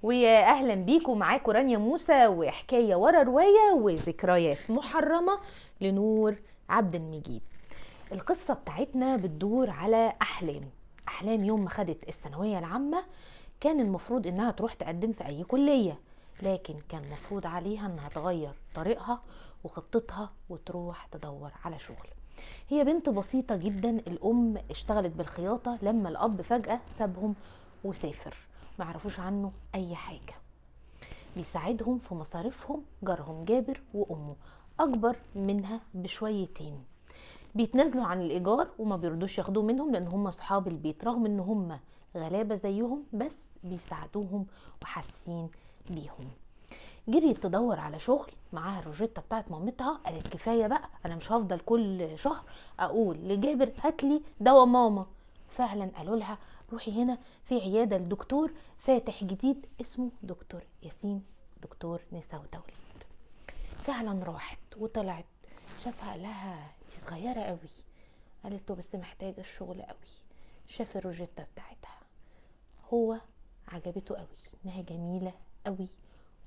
واهلا بيكم. معاكم رانيا موسى وحكاية ورا رواية وذكريات محرمة لنور عبد المجيد. القصة بتاعتنا بتدور على احلام. احلام يوم ما خدت الثانوية العامة كان المفروض انها تروح تقدم في اي كليه، لكن كان مفروض عليها انها تغير طريقها وخطتها وتروح تدور على شغل. هي بنت بسيطة جدا، الأم اشتغلت بالخياطة لما الأب فجأة سابهم وسافر، ما عرفوش عنه أي حاجة. بيساعدهم في مصاريفهم جارهم جابر وأمه أكبر منها بشويتين، بيتنازلوا عن الإيجار وما بيرضوش ياخدوه منهم لأن هم صحاب البيت، رغم إن هم غلابة زيهم بس بيساعدوهم وحاسين بيهم. جريت تدور على شغل، معاها الروجيتا بتاعت مامتها، قالت كفاية بقى انا مش هفضل كل شهر اقول لجابر هاتلي دواء ماما. فعلا قالوا لها روحي هنا في عيادة لدكتور فاتح جديد اسمه دكتور ياسين، دكتور نساء وتوليد. فعلا راحت وطلعت، شافها قال لها انت صغيرة قوي، قالت له بس محتاجه الشغل قوي. شاف الروجيتا بتاعتها، هو عجبته قوي انها جميلة قوي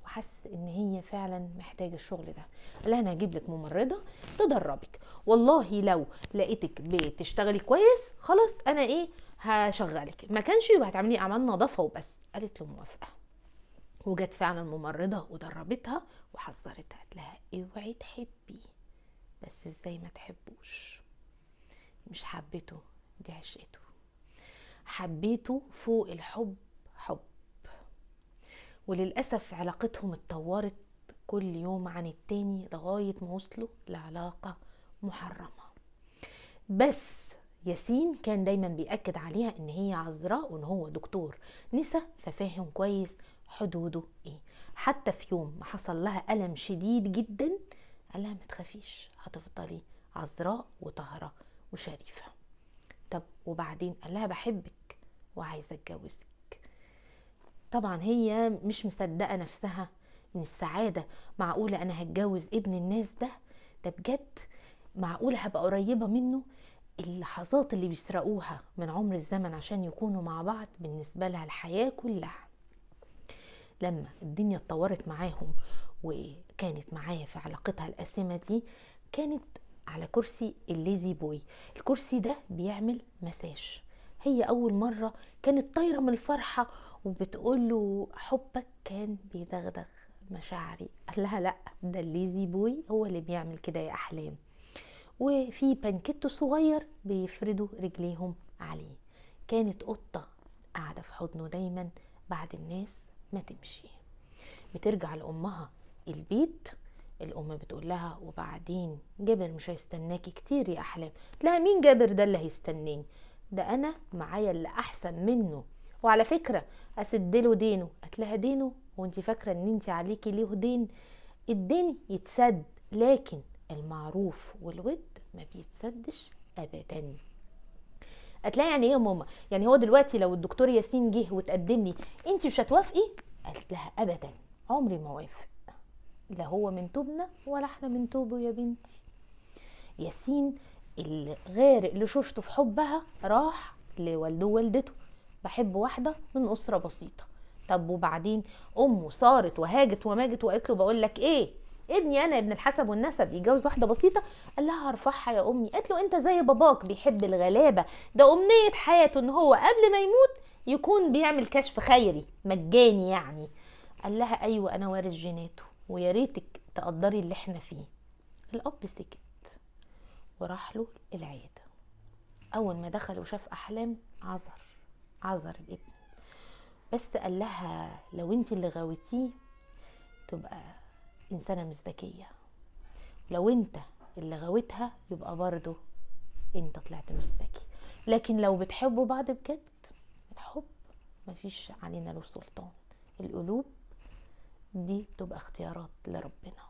وحس ان هي فعلا محتاجه الشغل ده. قال لها انا هجيب لك ممرضة تدربك، والله لو لقيتك بتشتغلي كويس خلاص انا ايه هشغلك، ما كانش يبقى هتعملي اعمال نظافة وبس. قالت له موافقة، وجت فعلا ممرضة ودربتها وحذرتها، قالت لها اوعي تحبي، بس ازاي ما تحبوش؟ مش حبته، دي عشقته، حبيته فوق الحب حب. وللأسف علاقتهم اتطورت كل يوم عن التاني لغاية ما وصلوا لعلاقة محرمة. بس ياسين كان دايما بيأكد عليها ان هي عذراء وان هو دكتور نسا، ففاهم كويس حدوده ايه. حتى في يوم ما حصل لها ألم شديد جدا قال لها ما تخافيش، هتفضلي عذراء وطاهرة وشريفة. طب وبعدين؟ قال لها بحبك وعايزة اتجوزك. طبعا هي مش مصدقة نفسها من السعادة، معقولة أنا هتجوز ابن الناس ده؟ ده بجد معقولة هبقى قريبة منه؟ اللحظات اللي بيسرقوها من عمر الزمن عشان يكونوا مع بعض بالنسبة لها الحياة كلها. لما الدنيا اتطورت معاهم وكانت معايا في علاقتها القاسمة دي، كانت على كرسي ال La-Z-Boy. الكرسي ده بيعمل مساج. هي أول مرة كانت طايرة من الفرحة وبتقوله حبك كان بيدغدغ مشاعري. قال لها لا، ده ال La-Z-Boy هو اللي بيعمل كده يا أحلام. وفي بانكيتو صغير بيفردوا رجليهم عليه. كانت قطة قاعدة في حضنه دايما بعد الناس ما تمشي. بترجع لأمها البيت، الأم بتقول لها وبعدين جابر مش هيستناكي كتير يا أحلام. لا، مين جابر ده اللي هيستناني؟ ده أنا معايا اللي أحسن منه، وعلى فكرة أسدله دينه. قالت لها دينه؟ وانت فاكرة ان انت عليكي ليه دين؟ الدين يتسد، لكن المعروف والود ما بيتسدش أبدا. قالت لها يعني ايه يا ماما؟ يعني هو دلوقتي لو الدكتور ياسين جه وتقدم لي انت مش هتوافقي؟ قالت لها أبدا، عمري ما وافق، لا هو من توبنا ولا احنا من توبه يا بنتي. ياسين اللي غارق لشوشته في حبها راح لوالده ووالدته، بحب واحدة من أسرة بسيطة. طب وبعدين؟ أمه صارت وهاجت وماجت وقالت له بقول لك إيه، ابني أنا ابن الحسب والنسب يتجوز واحدة بسيطة؟ قال لها هرفعها يا أمي. قالت له أنت زي باباك بيحب الغلابة، ده أمنية حياته إن هو قبل ما يموت يكون بيعمل كشف خيري مجاني يعني. قال لها أيوة أنا وارث جيناته، ويا ريتك تقدري اللي احنا فيه. الأب سكت وراح له العيادة. أول ما دخل وشاف أحلام عذر الابن، بس قال لها لو انت اللي غاوتيه تبقى إنسانة مش ذكية، لو انت اللي غاوتها يبقى برضو انت طلعت مش ذكي، لكن لو بتحبوا بعض بجد، الحب مفيش علينا له سلطان، القلوب دي تبقى اختيارات لربنا.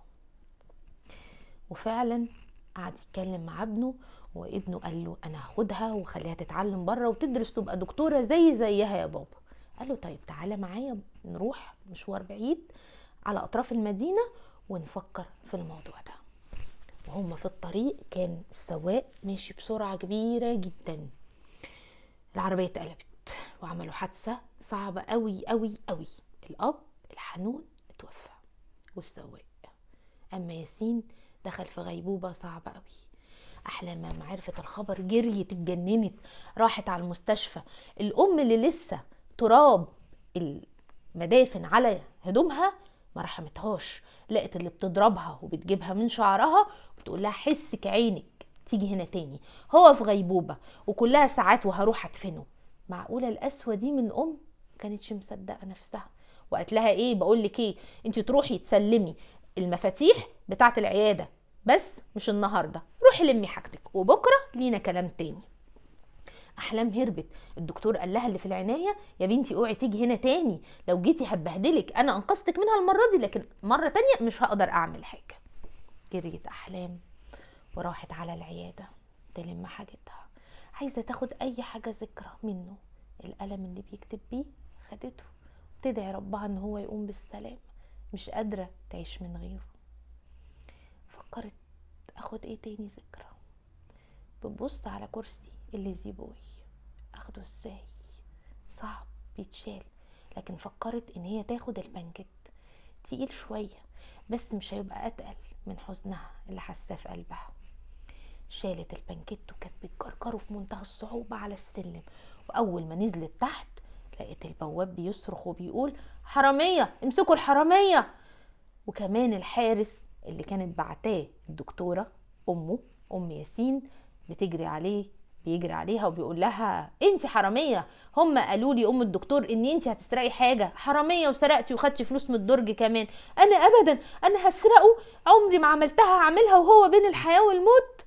وفعلا قعد يتكلم مع ابنه، وابنه قال له انا هاخدها وخليها تتعلم بره وتدرس تبقى دكتورة زي زيها يا بابا. قال له طيب تعالى معايا نروح مشوار بعيد على اطراف المدينة ونفكر في الموضوع ده. وهم في الطريق كان السواق ماشي بسرعة كبيرة جدا، العربية اتقلبت وعملوا حادثه صعبة قوي قوي قوي. الأب الحنون اتوفى والسواق، أما ياسين دخل في غيبوبة صعبة قوي. أحلام ما عرفت الخبر جريت اتجننت، راحت على المستشفى. الأم اللي لسه تراب المدافن على هدومها ما رحمتهاش، لقت اللي بتضربها وبتجيبها من شعرها وتقول لها حسك عينك تيجي هنا تاني، هو في غيبوبة وكلها ساعات وهروح ادفنه. معقولة القسوة دي من أم؟ كانتش مصدقة نفسها. وقالت لها ايه، بقول لك ايه، انت تروحي تسلمي المفاتيح بتاعة العيادة بس مش النهاردة، روحي لمي حاجتك وبكرة لينا كلام تاني. احلام هربت. الدكتور قال لها اللي في العناية يا بنتي اوعي تيجي هنا تاني، لو جيتي هبهدلك، انا انقذتك منها المرة دي لكن مرة تانية مش هقدر اعمل حاجة. جريت احلام وراحت على العيادة تلم حاجتها، عايزة تاخد اي حاجة ذكرى منه. القلم اللي بيكتب بيه خدته، تدعي ربها ان هو يقوم بالسلام، مش قادرة تعيش من غيره. فكرت اخد ايه تاني ذكرى. بتبص على كرسي الليزي بوي، اخده ازاي؟ صعب بيتشال. لكن فكرت ان هي تاخد البنكت، تقيل شوية بس مش هيبقى اتقل من حزنها اللي حاساه في قلبها. شالت البنكت وكانت بتجرجره في منتهى الصعوبة على السلم، واول ما نزلت تحت لقيت البواب بيصرخ وبيقول حرامية، امسكوا الحرامية. وكمان الحارس اللي كانت بعتاه الدكتورة امه، ام ياسين، بتجري عليه، بيجري عليها وبيقول لها انت حرامية، هم قالوا لي ام الدكتور ان انت هتسرقي حاجة، حرامية وسرقتي وخدتي فلوس من الدرج كمان. انا ابدا، انا هسرقه، عمري ما عملتها، هعملها وهو بين الحياة والموت.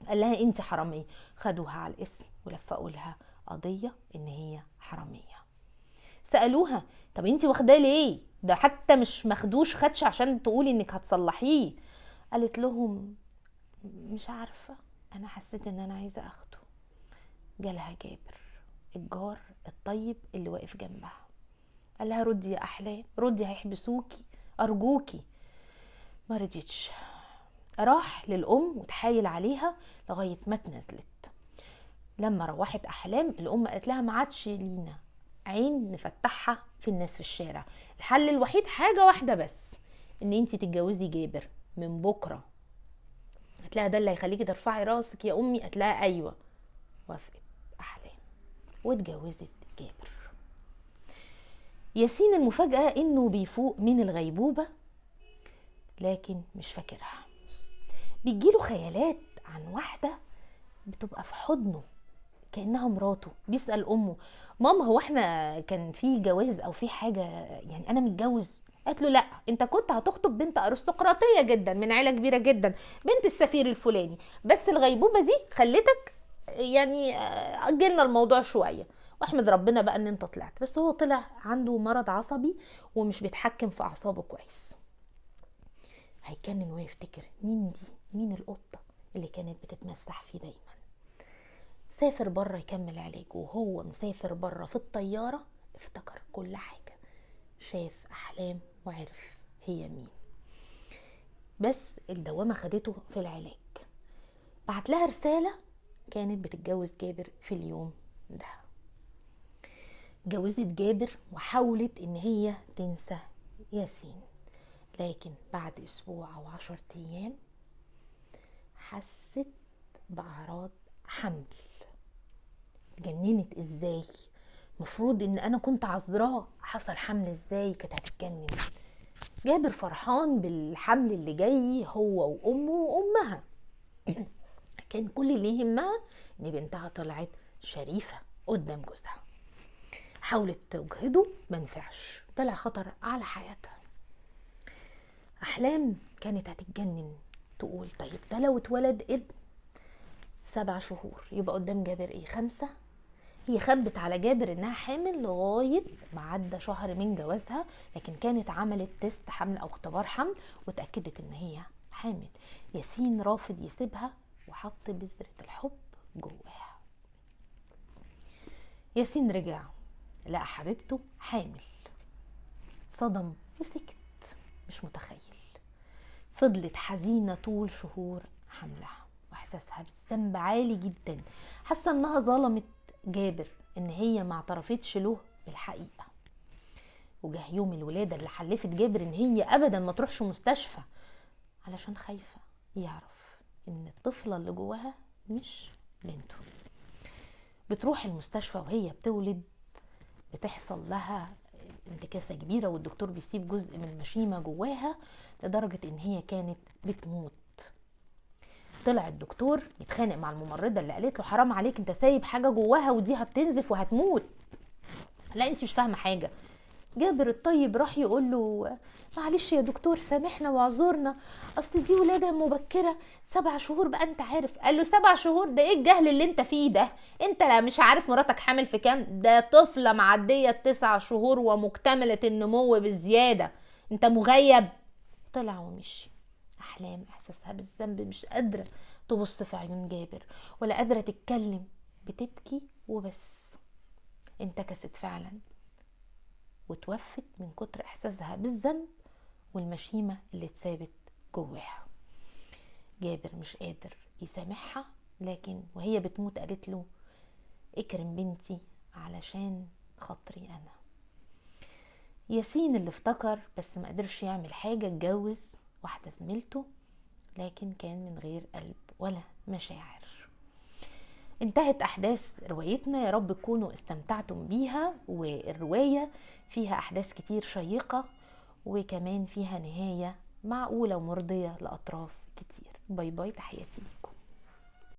قال لها انت حرامية. خدوها على الاسم ولفقوا لها قضية ان هي حرامية. سالوها طب انت واخداه ليه؟ ده حتى مش مخدوش خدش عشان تقولي انك هتصلحيه. قالت لهم مش عارفه، انا حسيت ان انا عايزه اخده. جالها جابر الجار الطيب اللي واقف جنبها، قال لها ردي يا احلام، ردي هيحبسوكي، ارجوكي. ما رضيتش. راح للام وتحايل عليها لغاية ما اتنزلت. لما روحت احلام الام قالت لها ما عادش لينا عين نفتحها في الناس في الشارع، الحل الوحيد حاجة واحدة بس، ان انتي تتجوزي جابر من بكره. قالت لها ده اللي هيخليكي ترفعي راسك يا امي؟ قالت لها ايوه. وافقت احلام واتجوزت جابر. ياسين المفاجاة انه بيفوق من الغيبوبه لكن مش فاكرها. بيجيله خيالات عن واحدة بتبقى في حضنه كانها مراته. بيسال امه ماما هو احنا كان في جواز او في حاجة، يعني انا متجوز؟ قالت له لا، انت كنت هتخطب بنت ارستقراطيه جدا من عيله كبيرة جدا، بنت السفير الفلاني، بس الغيبوبه دي خلتك يعني اجلنا الموضوع شوية، واحمد ربنا بقى ان انت طلعت. بس هو طلع عنده مرض عصبي ومش بيتحكم في اعصابه كويس. هيكنن ويفتكر مين دي، مين القطة اللي كانت بتتمسح فيه دايما. سافر بره يكمل علاجه، وهو مسافر بره في الطيارة افتكر كل حاجة، شاف احلام وعرف هي مين. بس الدوامة خدته في العلاج. بعت لها رسالة، كانت بتتجوز جابر في اليوم ده. جوزت جابر وحاولت ان هي تنسى ياسين، لكن بعد اسبوع او 10 ايام حست باعراض حمل. اتجننت. ازاي؟ المفروض ان انا كنت عذراء، حصل حمل ازاي؟ كانت هتتجنن. جابر فرحان بالحمل اللي جاي هو وامه وامها. كان كل اللي يهمها ان بنتها طلعت شريفه قدام جوزها. حاولت تجهده ما نفعش، طلع خطر على حياتها. احلام كانت هتتجنن، تقول طيب ده لو اتولد ابن 7 شهور يبقى قدام جابر ايه، 5؟ هي خبت على جابر انها حامل لغاية ما عدى شهر من جوازها، لكن كانت عملت تيست حمل او اختبار حمل وتاكدت ان هي حامل. ياسين رافض يسيبها وحط بذرة الحب جواها. ياسين رجع لقى حبيبته حامل، صدم وسكت مش متخيل. فضلت حزينة طول شهور حملها واحساسها بالذنب عالي جدا، حاسه انها ظلمت جابر ان هي ما اعترفتش له بالحقيقة. وجه يوم الولادة اللي حلفت جابر ان هي ابدا ما تروحش مستشفى علشان خايفة يعرف ان الطفلة اللي جواها مش بنته. بتروح المستشفى وهي بتولد بتحصل لها انتكاسة كبيرة، والدكتور بيسيب جزء من المشيمة جواها لدرجة ان هي كانت بتموت. طلع الدكتور يتخانق مع الممرضة اللي قالت له حرام عليك انت سايب حاجة جواها ودي هتنزف وهتموت، لا انت مش فاهمة حاجة. جابر الطيب راح يقول له معلش يا دكتور سامحنا واعذرنا، اصل دي ولاده مبكرة 7 شهور بقى انت عارف. قال له 7 شهور؟ ده ايه الجهل اللي انت فيه ده؟ انت لا مش عارف مراتك حامل في كام؟ ده طفله معدية 9 شهور ومكتمله النمو بالزيادة، انت مغيب. طلع ومشي. احلام احساسها بالذنب مش قادرة تبص في عيون جابر ولا قادرة تتكلم، بتبكي وبس. انتكست فعلا وتوفت من كتر احساسها بالذنب والمشيمه اللي اتسابت جواها. جابر مش قادر يسامحها، لكن وهي بتموت قالت له اكرم بنتي علشان خاطري انا. ياسين اللي افتكر بس ما قدرش يعمل حاجة، اتجوز واحدة زميلته لكن كان من غير قلب ولا مشاعر. انتهت احداث روايتنا، يا رب تكونوا استمتعتم بيها. والرواية فيها احداث كتير شيقة وكمان فيها نهاية معقولة ومرضية لاطراف كتير. bye bye، تحياتي لكم.